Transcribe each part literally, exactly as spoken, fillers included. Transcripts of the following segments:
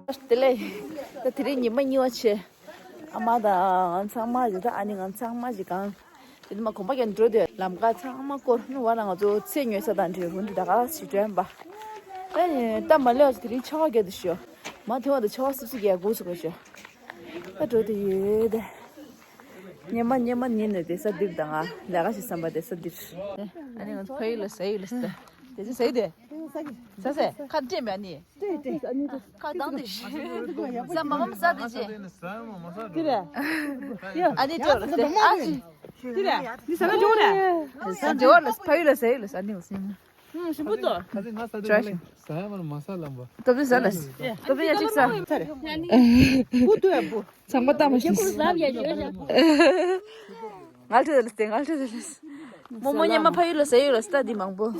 དེ་ལས་ད་དེ་རིང་ཉི་མ་གཉིས་པ་བྱས། ཨ་མ་དང་ཚང་མ་ཞིག་ད་ཨ་ནེ་ང་ཚང་མ་ཞིག་གང་། དེ་ནས་མ་གོམ་པ་རྒྱག་འགྲོ་དུས་ལམ་ཁ་ཚང་མ་བསྐོར་ནུ་བ་ལ་ང་ཚོ་ཚེ་ཉོས་ས་དང་འདྲེ་ཧུན་དུ་ད་ག་ཞིག་དྲན་པ། ཨེ་ད་མ་ལས་བ་དེ་རིང་ཆར་པ་རྒྱག་དུ་ཤོག་མ་དེ་བ་དུ་ཆར་པ་སིབ་སིབ་རྒྱག་དགོས་སུ་གོ་ཤོག་ད་འགྲོ་དུ་ཡོད་དེ། ཉི་མ་ཉི་མ་ཉིན་ནས་བསྡད་ས་འདིར་དང་ང་ལས་ཀ་ཞིག་བསམ་པ་བསྡད་ས་འདིར། ཨ་ནི་ང་ཚོ་ཕ་ཡུལ་ལ་ཟ་ཡུལ་ལ་ཟ། དེ་ཚོ་ཟ་ཡི་དེ། ཟ་ཟེ་ཁ་སྤྲད་མེད་ཨ་ནི། ཁ་བཏང་དེ་ཤི། ཟ་མ་མ་ཟ་དེ་ཅི། དེ་རེད། ཨ་ནི་སྤྲད་ལ་ཟེ་ཨ་ཅི། དེ་རེད། འདི་ཟ་ན་འཇོག་རེད། ཟ་འཇོག་ལ་ཕ་ཡུལ་ལ་ཟ་ཡུལ་ལ་ཟ་ནི་ཟ་ནི། ཞིམ་པོ་ཏོ། ཁ་ཚིག་ང་ས་དེ་ཅོ་ཞིམ། ཟ་ཡ་མར་མ་ས་ལམ་པ། སྟོབས་ཆེ་ཟ་ལ། སྟོབས་ཆེ་ཡ་གཅིག་ཟ། བུ་ཏུ་ཡ་བུ། ཚང་མ་ལྟ་མ་ཤེས། ང་ལ་ཁྲོད་ལ་སྟེ་ང་ལ་ཁྲོད་ལ། རྨོ་མོ་སྙེ་མ་ཕ་ཡུལ་ལ་ཟ་ཡུལ་ལ་སྟ་འདི་མང་པོ། ང་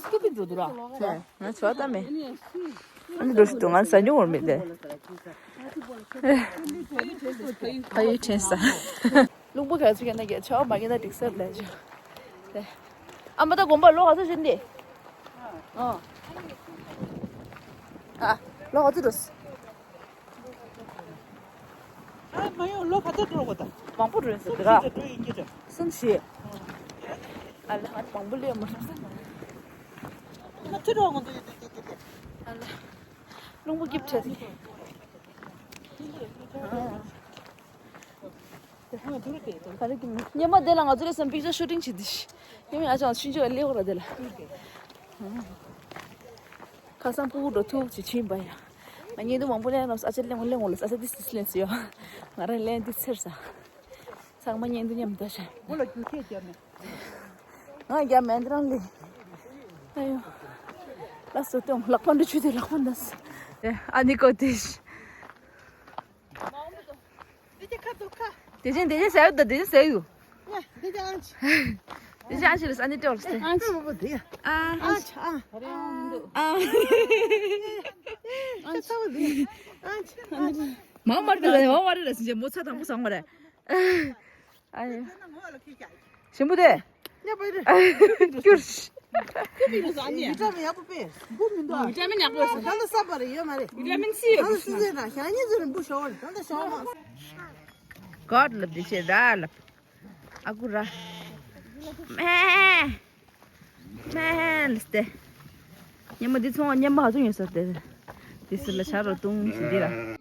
ཚོ་ལྟ་མེད། ཨ་ནི་འགྲོ་ཤི་འདུག་ང་ཟ་མྱོང་བར་མེད་དེ། ཕ་ཡུལ་དྲན་ས། རླུང་བུ་ག་ཚོད་ཀྱང་ན་གྱད་ཆའོ་མ་གྱད་ན་འགྲིག་སར་ལས་བྱུང་། ཨ་མ་ད་དགོན་པ་ལོ་ག་ཚོད་བཞིན་ཏེ། ཨ། ལོ་ག་ཚོད་འགྲོ། ཨ་མ་ཡོང་ལོ་ག་ཚོད་འགྲོ་གོ་ད། མང་པོ་འགྲོ་ཡིན་ཟེར་དེ་ར། འགྲོ་ཡིན་གྱི་རེད། གསུམ་བཞི། ཨ་ལ་ང་མང་པོ་ལས་མ་སོང་ས། ང་ཚོད་འགྲོ་གོ་འདུག་ཡོད་འདུག་འདུག་འདུག་ཨ་ལ། རླུང་བུ་སྐྱིབས་བྱས་ཏེ། སྙེ་མ་དེ་ལ་ང་ཚོ་རེ་སམ་པིག་ཅར་ཤུ་ཊིང་བྱེད་དུས། སྙེ་མ་ཡ་ཅང་ཆུན་ཆུ་ལ་ལེགས་ར་དེ་ལ། ཁ་སང་ཕྲུ་གུ་འགྲོ་ཐུག་ཅིག་ཕྱིན་པ་ཡ། ང་བརྙན་ཐུང་མང་པོ་ལེན་རོགས་ཨ་ཅེ་ལེན་ལེན་འོང་ལ་ཨ་ཅེ་ཏིས་ཏིས་ལེན་སི་ཡོ། ང་རང་ལེན་ཏིས་ཚེར་ས། ཚང་མ་བརྙན་ཐུང་མཉམ་ད་ཤ། ང་རྒྱ་མེད་རང་ལེ། ཨ་ཡོ། ལགས་སོ་ཏོང་ལག་པ་འདྲ་ཆུ་དེ་ལག་པ་འདྲ་སི། ཨ་ནི་ཀོ་ཏིས། དེ་ཅན་དེ་ཅན་ཟ་ཡོད་ད་དེ་ཅན་ཟ་ཡོད། དེ་ཅན་ཨང་ཆི། དེ་ཅན་ཨང་ཆི་རེད་ཨ་ནི་ཏོག་ལ་སྟེ། ཨང་ཆི་མོ་དེ་ཡ། ཨ་ཨང་ཆི་ཨ། ཨ་ཨང་ཆི་ཚ་བ་དེ་ཡ། ཨང་ཆི་ཨང་ཆི། མ་མ་རེད་ད་མ་མ་རེད་ལ་སི་ཅན་མོ་ཚ་དང་པོ་ཟ་མ་རེད། ཨ་ཡ། ཞིམ་པོ་དེ། སྐྱུར། ཡི་ཏྲ་མི་ཡག་པོ་པས། འབུ་མི་འདུག་ཨ། ཡི་ཏྲ་མི་ཡག་པོ་ཟེར། ད་ལྟ་ས་པ་རེ་ཡོད་མ་རེད། ཡི་ཏྲ་མི་སི་ཡོད་པ་ཟེར། ད་ལྟ་སི་ཟེར་ན་ཞག་ཉིན་ཟེར་འབུ་ཞོག་རེད། ད་ལྟ་ཞོག་མ། གོད་ལབ་དེ་ཆེ་ར་ལབ། ཨ་ཀུ་ར། མེ། མེ་ལབ་སྟེ། ཉི་མ་འདི་ཚོང་ཉི་མ་ཧ་ཚོ་ཡོད་ས་དེ། དེ་སི་ལ་ཆ་རོ་ཏུང་ཞིག་འདི་ར།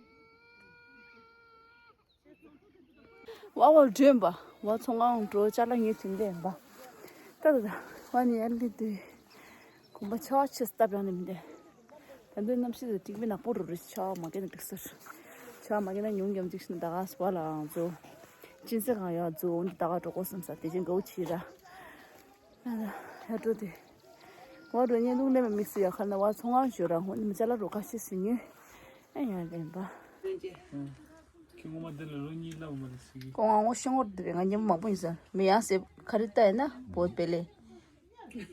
ཝ་ཝ་ལ་བསྒྲོན་པ། ཝ་ཚོང་ཁང་འགྲོ་ཅ་ལག་ཉོས་ཟིན་ཏེ་ཡིན་པ། ད་ད་ད། ཝ་ནི་ཡར་ལི་དུས། གོམ་པ་ཆར་པ་ཆེ་སྟབས་ཡང་ནི་མི་འདེ། ད་འདོད་གནམ་གཤིས་དེ་འགྲིག་མིན་ནག་པོ་རུ་རུ་ཆར་པ་མ་གན་ནི་འགྲིག་སར། ཆར་པ་མ་གན་ན་ཉུང་ཉམས་འཇིགས་ཤིན་ད་ག་སྤ་ལའང་ཚོ། ཅིན་ཙེ་གང་ཡོད་ཚོ་འདི་ད་ག་འགྲོ་གོ་བསམ་ས་དེ་ཅིན་གའུ་ཆི་ར། ཡ་འགྲོ་དེ། ཝ་འགྲོ་ཉན་འདུག་ལེ་མ་དམིགས་སུ་ཡ་ཁ་ན་ཝ་ཚོང་ང་ཞོ་ར་ཧོ་ནི་མི་ཅ་ལ་རོ་ཁ་ཤི་སི་ཉུ། ཨེ་ཡ་ལེན་པ། ཁྱི་ངོ་མ་འདི་ལ་ལོ་གཉིས་ལ་འོ་མ་ལ་སི་གི། ཀོང་ང་ངོ་ཤོང་བར་དེ་རེ་ང་ཉན་མང་པོ་ཡིན་ས་མི་ཡང་སེ་ཁ་རི་ཏ་ཡིན་ན་བོད་པེ་ལེ། ཡ་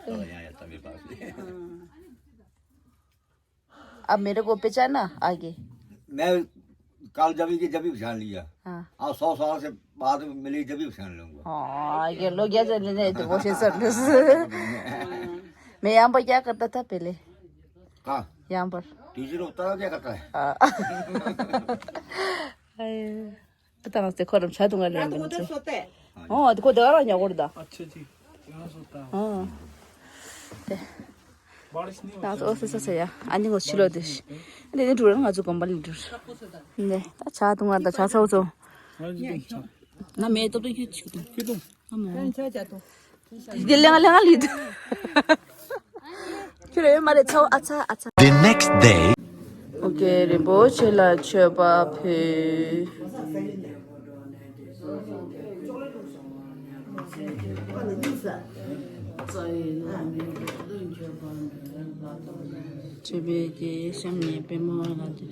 ཏ་ཡ་ཡ་ཏ་མེ་པ་སི། अब मेरे को पहचाना आगे? मैं कल जब ही के जब ही पहचान लिया। हाँ। आज सौ साल से बाद मिली जब ही पहचान लूंगा। हाँ, ये लोग क्या चल रहे थे, वो से सर। मैं यहाँ पर क्या करता था पहले? कहाँ? यहाँ पर। टीचर होता है, क्या करता है? हाँ। हाय। ཨ་ད་ང་ཚོ་ཁོ་རང་ཆ་དུང་ང་ལེན་གི་ཚེ། ཨོ་ཨ་ད་ཁོ་དེ་ག་རང་ཉག་གོར་ད། ཨ་ཆ་ཅི། ང་སོ་ད། ཨོ། དེ། ང་ཚོ་ཨོ་སི་ས་ས་ཡ་ཨ་ནི་ངོ་ཕྱི་ལོགས་དེ་ཤི། དེ་ནི་འགྲོ་ར་ང་ཚོ་དགོན་པ་ལ་འགྲོ་ར། ནས་ད་ཆ་དུང་ང་ད་ཆ་ཚ་བོ་ཚོ། ང་ལེ་ང་ལེ་ང་ལི་དུ། ཁྱོད་རེ་མ་རེ་ཚའོ་ཨ་ཚ་ཨ་ཚ། The next day. ཨོ་ཀེ་རིན་པོ་ཆེ་ལ་མཆོད་པ་ཕུལ། ཆོས་པའི་རྒྱལ་བཤམས་ནས་པདྨོ་ལ་དེ་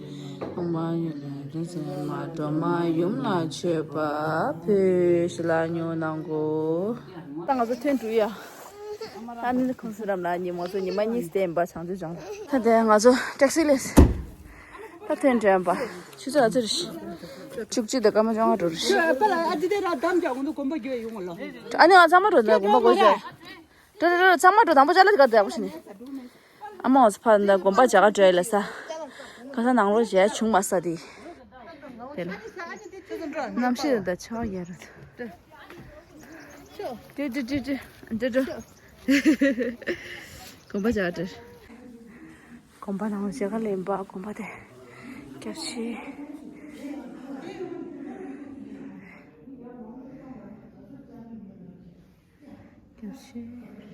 ལྷུང་བ་ཡོད་ལ་རིན་ཆེན་མ་སྒྲོལ་མ་ཡུམ་ལ་མཆོད་པ་ཕུལ་ཞིག་ལ་ཉོ་གནང་གོ། ད་ང་ཚོ་ཐོན་འགྲོ་ཡ། ཨ་ནི་ཁོང་སུ་རམ་ལ་ཉི་མ་ཚོ་ཉི་མ་གཉིས་བསྟན་པ་བྱང་ཆུབ་ལྗོངས་ལ། ད་དེ་ང་ཚོ་ཊེག་སི་ལས། ད་ཐོན་འགྲོ་ཡ་པ། ཆུ་ཚོད་ཨ་ཚོད་རེད། བཅུ་གཅིག་དང་སྐར་མ་བཅོ་ལྔ་འགྲོ་རེད། ཨ་ནི་ང་ཚང་མ་འགྲོ་ད་དགོན་པ་དགོས་ཤོག་འགྲོ་འགྲོ་འགྲོ་ཚང་མ་འགྲོ་དང་པོ་ཅ་ལག་དེ་ག་དེ་ཡག་པོ་ཞིག་ནི། ཨ་མ་འོ་ཚ་ཕ་ད་དགོན་པ་ཇ་ག་འགྲོ་ཡ་ལ་ས། ག་ ཁ་སང་ནང་ལོགས་མཇལ་བྱུང་མ་ས་དེ། དེ་ལ། གནམ་གཤིས་དང་ཆར་པ་རྒྱག་རེད། ཏྲི་ཏྲི་ཏྲི་ཏྲི་ཏྲི་ཏྲི། གོམ་པ་རྒྱག་ཏྲི། གོམ་པ་ནང་ལ་མཇལ་ཁ་ལེན་པ་གོམ་པ་དེ། སྐྱབས་ཤིག་སྐྱབས་ཤིག་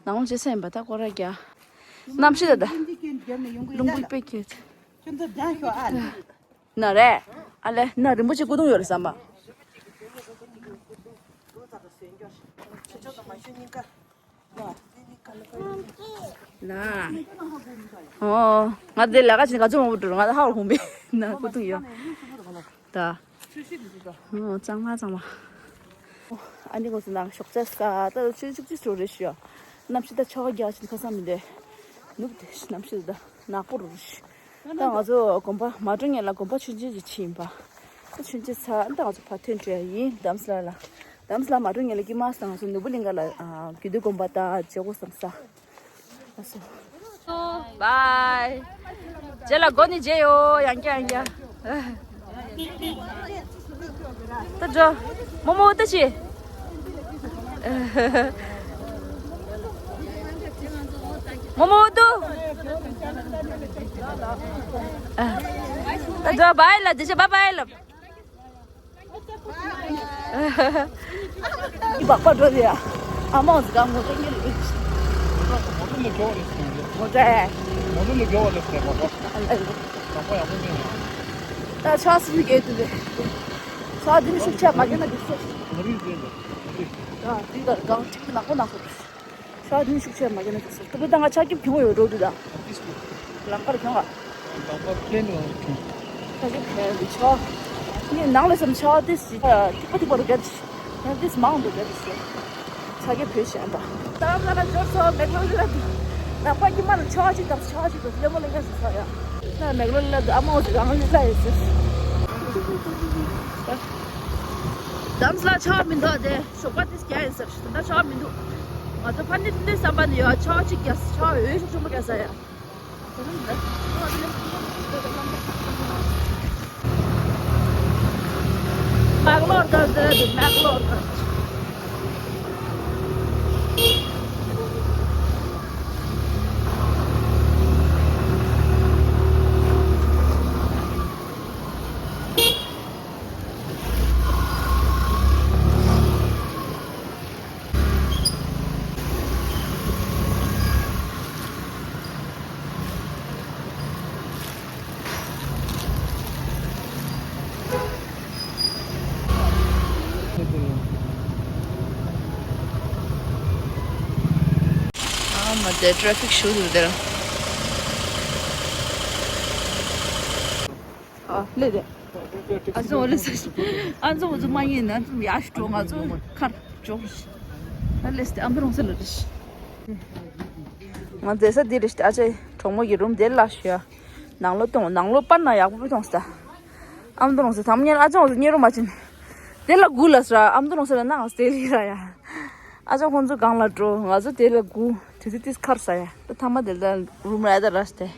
ནང་ལོགས་བྱེད་ས་ཡིན་པ་ད་སྐོར་ར་རྒྱག་གནམ་གཤིས་ད་ད། རླུང་བུ་དཔེ་སྐྱིད། ཁྱོད་ཚོ་རྒྱང་ཤོག་ཨ་ལ། ན་རེད། ཨ་ལེ་ན་རིན་པོ་ཆེ་སྐུ་གདུང་ཡོད་རེད་བསམ་པ། ན། ཨོ། ང་དེ་ལས་ཀ་བྱེད་ག་ཚོད་མང་པོ་འགྲོ་རུང་ང་ད་ཧ་གོ་མེད་ན་སྐུ་གདུང་ཡོད། ད། ཨོ་གཙང་མ་གཙང་མ། ཨ་ནི་ཁོ་ཚོ་ནང་ཞོགས་ཇ་ཟ་ད་ཆུ་ཆུ་ཆུ་ཆུ་རེད་ཤག་གནམ་གཤིས་ད་ཆར་པ་རྒྱག་བཞིན་ཁ་སང་མི་འདུག་ནུབ་དེ་གནམ་གཤིས་ད་ནག་པོ་རུ་རེད་ཤག་ད་ང་ཚོ་དགོན་པ་མ་འགྲོ་སྔོན་ལ་དགོན་པ་མཆོད་མཇལ་ཅིག་ཕྱིན་ཡིན་པ། ད་མཆོད་མཇལ་ཚར་ད་ང་ཚོ་ཕར་ཐོན་འགྲོ་ཡ་ཡིན། དྷ་རམ་ས་ལ་ལ། དྷ་རམ་ས་ལ་མ་འགྲོ་སྔོན་ལ་དཀྱིལ་མ་ས་ང་ཚོ་ནོར་བུ་གླིང་ག་ལ་ཨ་དགེ་འདུན་དགོན་པ་ད་མཇལ་དགོས་བསམ་ས། ལགས་སོ། བའི། རྗེས་ལ་སྒོ་ནས་མཇལ་ཡོང་། ཡང་བསྐྱར་ཡང་བསྐྱར། ད་འགྲོ། རྨོ་མོ་ལྟ་ཅི། རྨོ་མོ་ལྟོས། ད་འགྲོ། བའི་ལབ། དེ་ཆ་བའི་བའི་ལབ། འདི་སྦག་སྦག་འགྲོ་དེ་ཡ། ཨ་མ་འོ་ཙི་ག་ངོ་སྤྲོད་ཉེ་ལ་འགྲོ་གི། ངོ་སྤྲོད་ལ་འགྲོ་བ་ལས་སོང་ཡ། ངོ་སྤྲོད། ངོ་སྤྲོད་ལ་འགྲོ་བ་ལས་སོང་ཡ། ཨ་ལ་ལ། དང་པོ་ཡག་པོ་མེད་ཡ། ད་ཆ་སུ་ནི་གས་དུ་རེད། ཆ་དེ་ནི་ཤུགས་ཆེ་མ་གས་ན་འགྲིག་སོ། ང་རིག་རེད་ལ། ང་རིག་ད་དེ་ག་གང་ཅིག་ནག་པོ་ནག་པོ་རེད། ཤ་དུང་ཤུགས་ཆེ་མ་གྱོན་ན་ཅི་སོ། ཏུ་ཏུ་ད་ང་ཆ་རྒྱུས་ཁྱོང་ཡོད་འགྲོ་དུས་ད། ལམ་ཁར་ཁྱོང་ང་། ལམ་ཁར་ཁྱོང་ནས་ཁྱོང་། ཆ་རྒྱུས་ཁྱོང་ཡོད་ཆོག་ངས་ནང་ལ་སམ་ཆ་ཏིས་ཅི་ཐིག་པ་ཐིག་པ་རུ་རྒྱབ་ཅི། ཡང་ཏིས་མང་དུ་རྒྱབ་ཅི། ཆ་རྒྱུས་བོད་ཞན་པ། ད་རམ་ས་ལ་འབྱོར་སོང་མེ་ཁང་ལ། ནག་པ་ཉི་མ་ལ་ཆ་ཅིག་དང་ཆ་ཅིག་དང་ལེ་མོ་ལེ་ཁ་ཟེར་ས་ཡ། ད་མེག་ལོ་ལ་ཨ་མ་འོ་ཙི་རང་ལ་ལ་ཡོད་ཟེར། དམ་སླ་ཆ་མི་འདུག་དེ་ཞོགས་པ་དེ་སྐྱ་ཡིན་ཟེར་ཞིག་ད་ཆ་མི་འདུག་ང་ཚོ་ཕ་ནི་འདི་བསམ་པ་འདི་ཡོད་ཆ་གཅིག་རྒྱག་ཆ་འོས་ཤོག་ཆུང་མ་རྒྱག་ས་ཡ། མེག་ལོར་དང་འདི་རེད་མེག་ལོར་དང་། ཨ་མ་དེ་ཊེ་ཕིག་ཞུ་འདུག་དེར། ཨ་ལེ་དེ། ཨ་ཙོ་ལེ་ས་ཨ་ཙོ་ཨ་ཙོ་མ་ཡིན་ན་ཨ་ཙོ་ཡ་ཤུ་ཏོ་ང་ཚོ་ཁར་ཅོག་ཨ་ལེ་སྟེ་ཨ་མ་རོང་ས་ལ་རེ་ཤི། ང་མཛེས་ས་འདི་རེ་ཤི་ཨ་ཅེ་གྲོགས་མོ་གི་རུམ་དེ་ལ་ཤི་ཡ། ནང་ལོ་གཏོང་ནང་ལོ་པར་ན་ཡག་པོ་གཏོང་ས། ཨ་མ་རོང་ས་དམ་ཉེར་ཨ་ཅོ་ཉེ་རུ་མ་ཅིན། དེ་ལ་དགུ་ལ་ས་ཨ་མ་རོང་ས་ལ་ནང་སྟེ་ལི་ར་ཡ། ཨ་ཅོ་ཁོང་ཚོ་གང་ལ་འགྲོ་ང་ཚོ་དེ་ལ་དགུ། དེ་དུས་ཏིས་ཁར་ས་ཡ། ད་ཐ་མ་དེ་ལ་རུམ་ར་ཡ་ད་ར་སྟེ།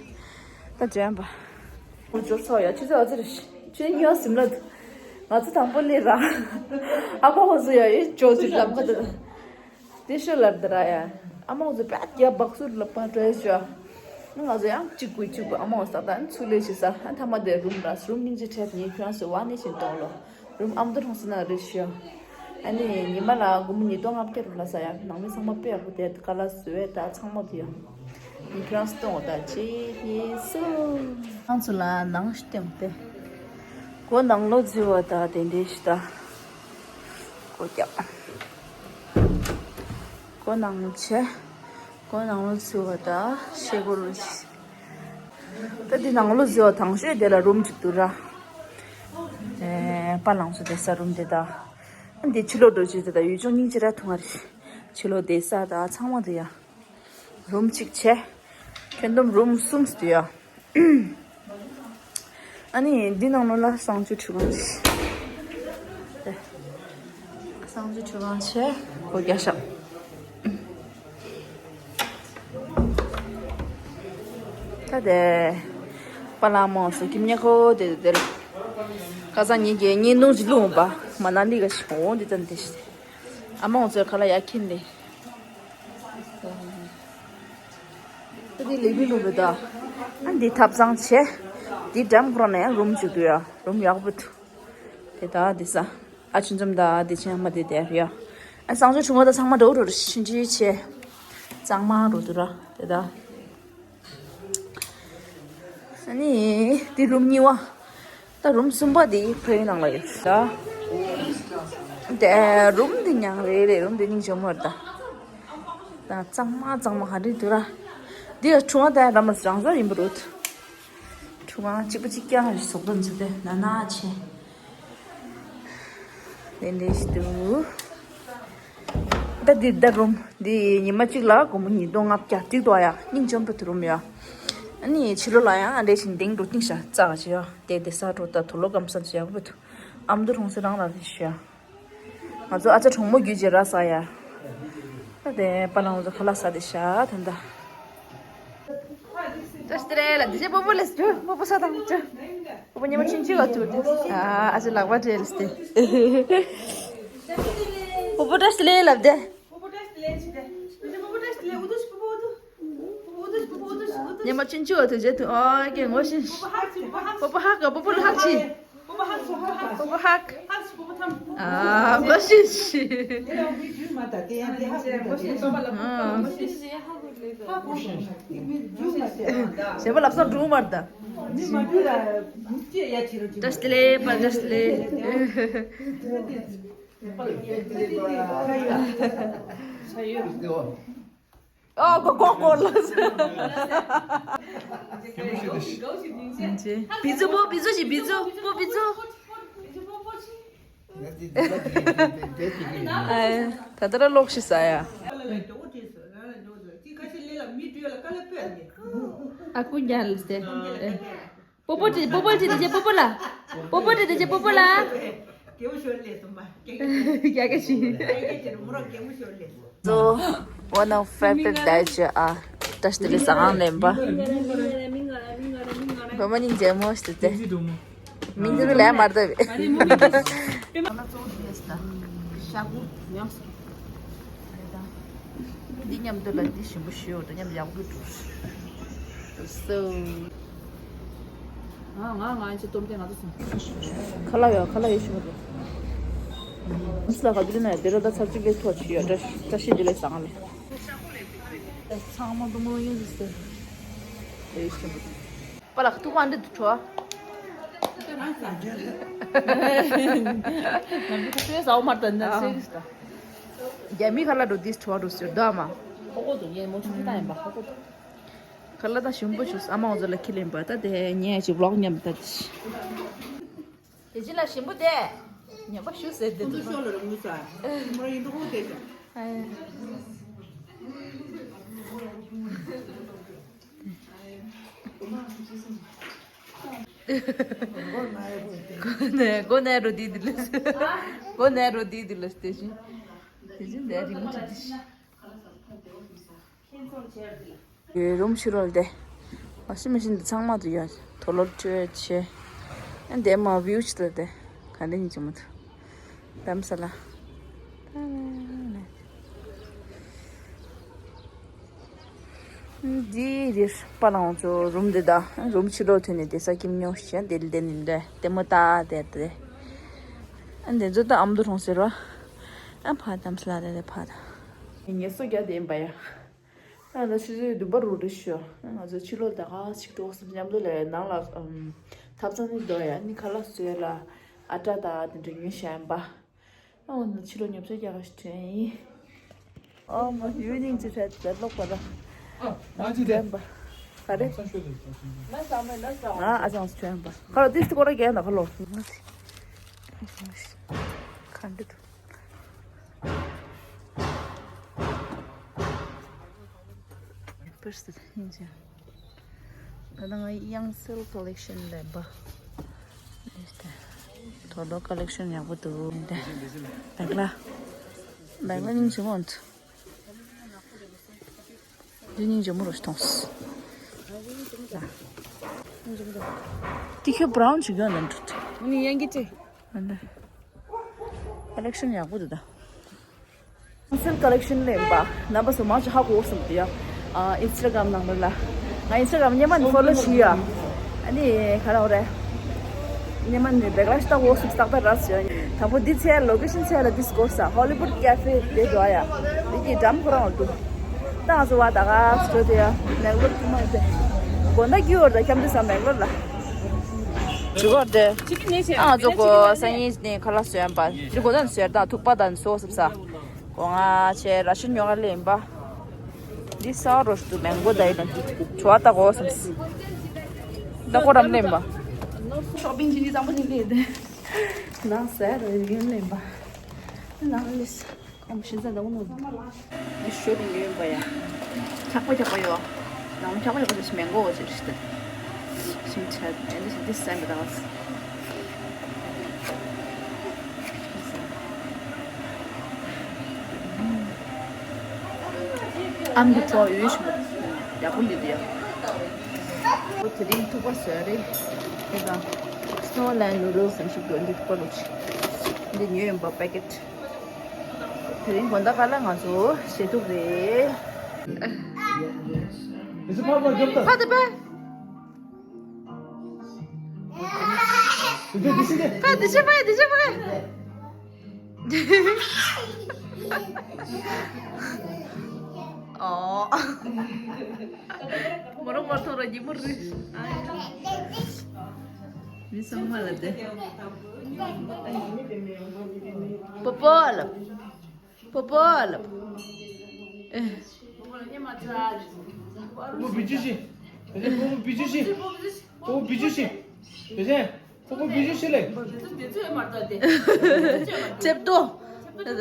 ད་འཇོན་པ། འུ་ཅོ་ཚོ་ཡ་ཆུ་ཚོད་ཨ་ཙི་རེ་ཤི། ཆུ་ཉོ་སིམ་ལ། ང་ཚོ་དང་པོ་ལས་ར། ཨ་ཁོ་ཁོ་ཚོ་ཡ་ཡི་ཅོ་ཅི་ལམ་ཁ་དེ། དེ་ཤོ་ལར་དེ་ར་ཡ། ཨ་མ་ཁོ་ཚོ་པད་ཀྱ་བག་སུར་ལ་པ་ཏྲེ་ཤོ། ང་ཚོ་ཡང་གཅིག་པུ་གཅིག་པུ་ཨ་མ་ཁོ་ས་ད་ཚུ་ལས་ཤི་ས་ཨ་ཐ་མ་དེ་རུམ་ར་རུམ་མིན་ཅི་ཁྲེད་ཉེ་ཁྱོད་སུ་བ་ནི་ཤིན་ཏོང་ལོ། རུམ་ཨ་མདོ་གྲོང་ས་ན་རེ་ཤོ། ཨ་ནི་ཉི་མ་ལ་སྒོར་མོ་ཉིས་སྟོང་ལྔ་བརྒྱ་རུ་ལ་ས་ཡ། ནང་མི་ཚང་མ་དཔེ་ཡག་པོ་དེ་ཀ་ལ་བཟོས་ད་ཚང་མ་དེ་ཡ། ཁྱེད་རང་སྟོན་འོ་ད་ཅི་ཡེ་སུ། ཁྱེད་ཚོ་ལ་ནང་སྟོན་ཏེ། སྒོ་ནང་ལོགས་འཛུལ་བ་ད་དེ་འདྲའི་ཞིག་ད། སྒོ་རྒྱབ། སྒོ་ནང་ལོགས་བྱས། སྒོ་ནང་ལོགས་འཛུལ་བ་ད་ཤེལ་སྒོ་རུ། ད་འདི་ནང་ལོགས་འཛུལ་བ་དང་ཤོས་དེ་ལ་རུམ་གཅིག་འདུག་ར། ཨེ། པ་ལང་ཚོ་བསྡད་ས་རུམ་དེ་ད། འདི་ཕྱི་ལོགས་འགྲོ་ཆེད་དེ་ད་ཡུལ་ལྗོངས་སྙིང་རྗེ་ར་ཐུང་ང་རེད། ཕྱི་ལོགས་བསྡད་ས་ད་ཚང་མ་འདི་ཡ། རུམ་གཅིག་བྱས། ཁྱོན་བསྡོམས་རུམ་གསུམ་ཟེར་ཡ། ཨ་ནི་འདི་ནང་ལོགས་ལ་གསང་སྤྱོད་ཁྲུས་ཁང་ཞིག་གསང་སྤྱོད་ཁྲུས་ཁང་བྱས་སྒོ་རྒྱབ་ཤག་ད་དེ། པ་ལགས་མོ་སུ་ཁྱིམ་ཉེ་ཁོ་དེ་དེ། ཁ་སང་ཉིན་གྱི་ཉིན་ནུང་ཅིག་ལུང་པ་མ་ན་ལི་ག་ཞིག་འོང་འདི་ཙམ་དེ་ཞིག་ཨ་མ་འོང་ཚོའི་ཁ་ལ་ཡར་ཁྱིམ་ལས། ད་འདི་ལེགས་མི་ལུང་པ་ད། ཨ་འདི་ཐབ་ཚང་བྱས། འདི་འགྲམ་ཁོ་རང་ནས་ཡང་རུམ་བཅུག་འདུག་ཡ། རུམ་ཡག་པོ་འདུག་དེ་ད་འདི་ས། ཨ་ཆུ་འཛོམས་ད་འདི་ཆེན་མ་དེ་དེ་ཡ། ཨ་གསང་སྤྱོད་ཆུང་བ་ད་ཚང་མ་འགྲོ་འགྲོ་རུ་ཕྱིན་ཅི་བྱས། གཙང་མ་འགྲོ་འདུག་ར་དེ་ད། ཨ་ནི་འདི་རུམ་གཉིས་པ། ད་རུམ་གསུམ་པ་འདི་ཕ་གི་ནང་ལ་ཡོད་ད། དེ་རུམ་འདི་ཉང་རེད་རེད། རུམ་འདི་སྙིང་རྗེ་མོ་རེད་ད། ད་གཙང་མ་གཙང་མ་ག་འདྲ་འདུག་ར། འདི་ལ་ཁྲུང་བ་ད་རམ་ལ་རང་ས་ཡིན་པ་རུད། ཁྲུང་བ་གཅིག་པ་གཅིག་རྐྱང་རེད་ཟོག་པོ་འཛུལ་ཏེ་ན་ན་ཆེ། དེ་འདྲ་ཞིག་འདུག་ད་འདི་ད་རུམ་འདི་ཉི་མ་གཅིག་ལ་སྒོར་མོ་ཉིས་སྟོང་ལྔ་བརྒྱ་འགྲིག་འདུག་ཡ། སྙིང་རྗེ་མོ་དེ་རུམ་ཡ། ཨ་ནི་ཕྱི་ལོགས་ལ་ཡང་ཨ་འདྲ་ཞིག་འདིང་འགྲོ་གཏིང་ཤ་ཙག་ཅིག་ཡ། དེ་དེ་ས་འགྲོ་ད་དུ་ལོ་སྐམ་ས་ཅིག་ཡག་པོ་འདུག་ཨ་མདོ་གྲོང་གསེབ་རང་ལ་རེད་ཤག་ང་ཚོ་ཨ་ཅག་གྲོགས་མོ་རྒྱུད་ཀྱི་ར་ས་ཡ། ད་དེ་པ་ལང་ཚོ་ཁ་ལག་ཟ་དེ་ཤ་ད་ད། བཀྲ་ཤིས་བདེ་ལེགས་ལ་འདི་ཆེ་པོ་པོ་ལས་ཏུ་པོ་པོ་ས་དང་ཏུ། པོ་པོ་ཉི་མ་ཆུང་ཆུང་བ་ཏུ་ཏུ། ཨ་ཨ་ཅེ་ལག་པ་བྲེལ་སྟེ། པོ་པོ་བཀྲ་ཤིས་བདེ་ལེགས་ལབ་དེ། ཉི་མ་ཆུང་ཆུང་བ་ཏུ་བྱེད་དུ་ཨ་ཀེ་ངོ་ཤེས། པོ་པོ་ཧ་ག་པོ་པོ་ལ་ཧ་ཅི། ཧ་ཧ། ཨ་མ་ཤི་ཤི། ཞེས་པ་ལབ་སོང་འགྲོ་མར་ད། བཀྲ་ཤིས་བདེ་ལེགས་པ་བཀྲ་ཤིས་བདེ་ལེགས། ཨོ་གོ་གོ་གོ་ལ། བི་ཛུ་པོ་བི་ཛུ་ཞིག་བི་ཛུ་པོ་བི་ཛུ། ད་ལྟ་ར་ལོག་ཤི་ས་ཡ། ཨ་ཁུ་རྒྱལ་ལ་སྟེ། པོ་པོ་ཏི་པོ་པོ་ཏི་ཏི་ཅེ་པོ་པོ་ལ། པོ་པོ་ཏི་ཏི་ཅེ་པོ་པོ་ལ། རྒྱ་ག་ཞིག So, one of favorite dish ཨ། བཀྲ་ཤིས་བདེ་ལེགས་ཟ་ཁང་ལེན་པ། བུ་མོ་གཉིས་མཇལ་མོ་ཞིག་སྟེ། མིང་དེ་ཚོ་ལས་མ་བརྡབ། འདི་མཉམ་དུ་ལ་འདི་ཞིམ་པོ་ཞུ་འོ་ད་མཉམ་ཡག་པོ་འགྲོ། So། ང་ང་ང་ཅི་སྟོན་ཏེ་ང་ཚོ་སོང་། ཁ་ལག་ཡོད་ཁ་ལག་ཡོད་ཞུ་མ་རེད། ཨུ་སི་ལ་ག་དུས་ན་དེ་ར་ད་ཚར་གཅིག་ལས་ཐོག་ཅི་ཡོད་བཀྲ་ཤིས་བདེ་ལེགས་ཟ་ཁང་ལས། ཚང་མ་དུ་མོ་ཡིན་ཟེར། དེ་ཞུ་མ་རེད། པ་ལགས་ཐུག་པ་འདི་དུ་འཕྲོ། རྒྱ་མི་ཁ་ལག་འགྲོ་འདི་འཕྲོ་འགྲོ་ཟེར་ད་མ། ཧོ་གོ་དུ་ངས་མོ་ཆུང་ཆུང་ད་ཡིན་པ་ཧོ་གོ་དུ། ཁ་ལག་ད་ཞིམ་པོ་བྱུང་ཨ་མ་འོ་ཚོ་ལ་ཁྱི་ལེན་པ་ད་དེ་ཉལ་ཅིག་ཝི་ལོག་མཉམ་ད་དེ། དེ་ཅི་ལ་ཞིམ་པོ་དེ། ཉན་པ་ཞུ་ཟེར་དེ་ཁོང་ཚོ་ཤོག་ལ་རང་ངུ་ས། མོ་ར་ཡིན་འགྲོ་ཁོང་དེ་ཤོག་གོ་ནས་གོ་ནས་རོ་དི་དི་ལ། གོ་ནས་རོ་དི་དི་ལ་སྟེ་ཞིང་། དེ་བཞིན་དེ་རིང་ཁྲིད་དི་ཞིང་། རུམ་ཕྱི་རོལ་དེ། ཝ་ཤིང་མེ་ཤིན་དེ་ཚང་མ་དུ་ཡོད། དུག་ལོག་སྤྲོད་བྱེད། ཨ་འདས་མ་བིའུ་ཅིག་ལ་དེ། ག་འདྲ་ཡིན་གྱི་མ་ཐུབ། དམ་ས་ལ། འདི་རེད་པ་ལང་ཚོ་རུམ་འདི་ད་རུམ་ཕྱི་ལོགས་ཐོན་ནས་དེ་ས་ཁྱིམ་ཉོ་ཞེས་དེ་ལ་དེ་ནི་འདྲ་དེ་མོ་ད་དེ་དེ། ཨ་འདི་ཚོ་ད་ཨ་མདོ་གྲོང་ཟེར་བ། ཨ་ཕ་དམ་ས་ལ་དེ་དེ་ཕ་ད། ངལ་གསོ་རྒྱག་དེ་ཡིན་པ་ཡ། ཨ་ན་ཆུ་ཚོད་བདུན་པ་རུ་རེད་ཤོ། ང་ཚོ་ཕྱི་ལོགས་ད་ག་ཞིག་འགྲོ་སོང་མཉམ་དུ་ལས་ནང་ལ་ཨམ་ཐབ་ཚང་ནི་འདོ་ཡ་ནི་ཁ་ལག་བཟོས་ལ་ཨ་ཏྲ་དང་དེ་འདྲ་ཉོས་བཞག་ཡིན་པ། ཨ་འོ་ན་ཕྱི་ལོགས་ཉོ་ཚོད་རྒྱག་ག་ཞིག་དྲན་ཡིན། ཨོ་མ་ཡུལ་སྙིང་རྗེ་བྱས་ཏེ་ལོག་པ་ར། ཨ་ང་ཅི་དྲན་པ། ག་རེ། ང་ཨ་ཅང་སུ་དྲན་པ། ཁ་ལོ་ཏིས་ཏི་ཀོ་ར་གས་ན་ཁ་ལོ། ཁ་འདི་དུ། པར་སི་ཡིན་ཅིང་། ད་ང་དབྱངས་གསལ་ཀོ་ལེག་ཤན་ལས་པ། ཏོ་ཏོ་ཀོ་ལེག་ཤན་ཡག་པོ་འདུག་འདི། བེག་ལ། བེག་ལ་སྙིང་རྗེ་མོ་འདུག་འདི་སྙིང་རྗེ་མོ་རུ་ཞིག་མཐོང་སོང་། ཏི་ཁྱོད་བྷ་རའུན་ཞིག་ཡོད་ན་འདུག་ཨ་ནི་ཡང་གི་ཅི། ཨ་ནི། ཀོ་ལེག་ཤན་ཡག་པོ་འདུག་ད། སེལ་ཀོ་ལེག་ཤན་ལས་པ། རྣམ་པ་ཚོ་མང་ཆེ་ཧ་གོ་སོང་འདུག་ཡ། ཨ་ཨིན་སི་ཊ་གྷ་རམ་ནང་ལ་ལ། ང་ཨིན་སི་ཊ་གྷ་རམ་སྔོན་མ་ནས་ཕོ་ལོ་བྱས་ཡ། ཨ་ནི་ག་རེ་རེད། སྔོན་མ་ནས་བེག་ལ་ཤི་ཏ་འོ་སུ་སྟག་པ་ར་སི་ཡ། དང་པོ་འདི་ཚེ་ལོ་ཀེ་ཤན་ཚེ་ལ་ཌིས་ཀོར་ས་ཧོ་ལི་ཝུཌ་ཀེ་ཕེ་དེ་འགྲོ་ཡ། འདི་གི་འགྲམ་ཁོ་རང་ལ་འདུག་ད་ང་ཚོ་བ་ད་ག་སྤྲོ་དེ་ཡ་མེག་ལོར་ཐུག་མ་ཡོད་དེ། དགོན་ད་ཀྱི་ཡོར་ད་ཁྱམ་དུ་ས་མེག་ལོར་ལ། ཇུ་གོ་ཏེ། ཨ་ཙོ་གོ་སང་ཉིན་ནས་ཁ་ལག་བཟོས་ཡམ་པ། འདི་གོ་དན་བཟོས་དང་ཐུག་པ་དང་སོ་སོབ་ས། གོ་ང་ཆེ་ར་ཤི་ཉོ་ག་ལེན་པ། འདི་ས་རོ་ཤི་ཏུ་མེང་གོ་ད་ཡི་དང་ཆུ་བ་ད་གོ་སམ་སི། ད་གོ་རམ་ལེན་པ། ཤོ་པིང་ཅི་ནི་ཙམ་པོ་ནི་ལེན་ཏེ། ན་ཟེར་རེ་ཡིན་ལེན་པ། ན་ལེས། ཨོམ་ཤིན་ཙང་དང་ནོ། འདི་ཤོ་རུ་ཡོད་པ་ཡ། ཆག་པ་ཆག་པ་ཡོ། ནང་ཆག་པ་ཆག་པ་ཞིག་མེན་གོ་ཞིག་ཞིག་ཞིག་ཆ་ཨེ་འདི་ཞིག་འདི་སེམས་པ་དང་། ཨམ་གྱི་གྲོགས་ཡོད་ཞིག་ཡག་པོ་འདི་དེ་ཡ། ཨོ་དེ་རིང་ཐུག་པ་བཟོས་རེད། དེ་དང་། སི་ནོ་ལེན་ནུ་རལ་སི་ཞིག་འདུག་འདི་ཐུག་པ་ལོ་ཆི། འདི་ཉོས་ཡོད་པ་པེ་ཀེ་ཊི། དེ་རིང་དགོང་དག་ཁ་ལག་ང་ཚོ་བཞེས་ཐུབ་རེད། ཕ་དེ་པ། ཕ་དེ་ཕ་དེ་ཕ། ཨོ། མོ་རང་མ་ཐོ་ར་གི་མོ་རི། མི་ཚང་མ་ལ་དེ། པོ་པོ་ལབ། པོ་པོ་ལབ། ཨེ། པོ་པོ་བི་ཇུ་ཤི། པོ་པོ་བི་ཇུ་ཤི། པོ་པོ་བི་ཇུ་ཤི། པོ་པོ་བི་ཇུ་ཤི་ལེ། ཅེབ་ཏོ། ད་ད།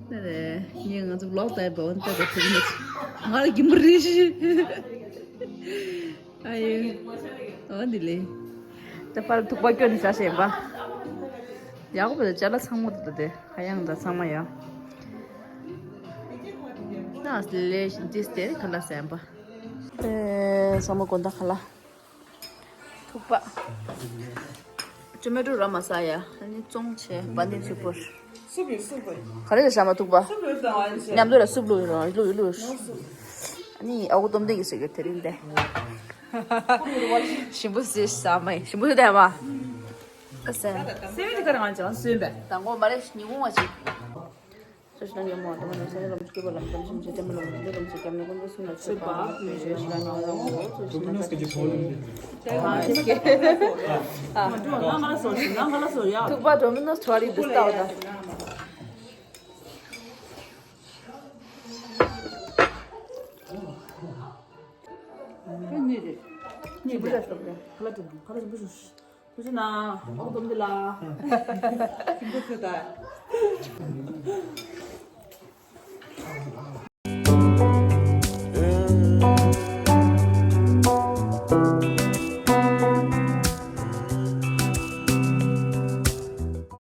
ད་ད། ངས་ང་ཚོ་བི་ལོག་ལྟ་བའི་བ་འོན་ཏེ་ག་ཐུག་མེད། ང་ལ་གི་མོ་རི་ཤི། ཨ་ཡེ། འོ་འདི་ལེ། ད་པར་ཐུག་པ་སྐྱོན་ནི་ས་ཞེན་པ། ཡག་པོ་ཅ་ལག་ཚང་མ་འདུག་དེ་ཧ་ཡང་ད་ཚང་མ་ཡ། ན་ལེ་ཤིན་ཏིས་དེ་ཁ་ལག་སེམས་པ། ཨེ་ཚང་མ་དགོང་དག་ཁ་ལག་ཐུག་པ། ཊོ་མེ་ཊོ་ར་མ་ས་ཡ། ཨ་ནི་བཙོང་བྱས་བ་ནི་ཚུ་པོར། སུབ་ཡོད་སུབ་ཡོད། ག་རེ་ལ་ཤ་མ་ཐུག་པ། སུབ་ཡོད་དང་ཨ་ནི་ཤ། མཉམ་དུ་ལ་སུབ་ལུ་ཡོད་རང་ལུ་ཡོད་ལུ་ཡོད། ཨ་ནི་ཨ་ཁུ་སྟོབས་ལྡན་གྱིས་ཟེར་གྱི་དེ་རིང་དེ། ཞིམ་པོ་ཟེར་ས་མ་ཡིན་ཞིམ་པོ་ཟེར་དེ་མ། ཨ་སེ། སེ་བི་དེ་ག་རང་ཅང་སུན་པས། དང་གོ་མ་རེ་ཉི་གུང་བ་ཅིག་ཐུག་པ་ཌོ་མི་ནོས་ཁྲོ་རི་འདི་ལྟ་བ་དང་། ཁུ་ཆུ་ན་ཨོ་དོམ་དེ་ལ་ཁྱིམ་པ་ཚོ་ད།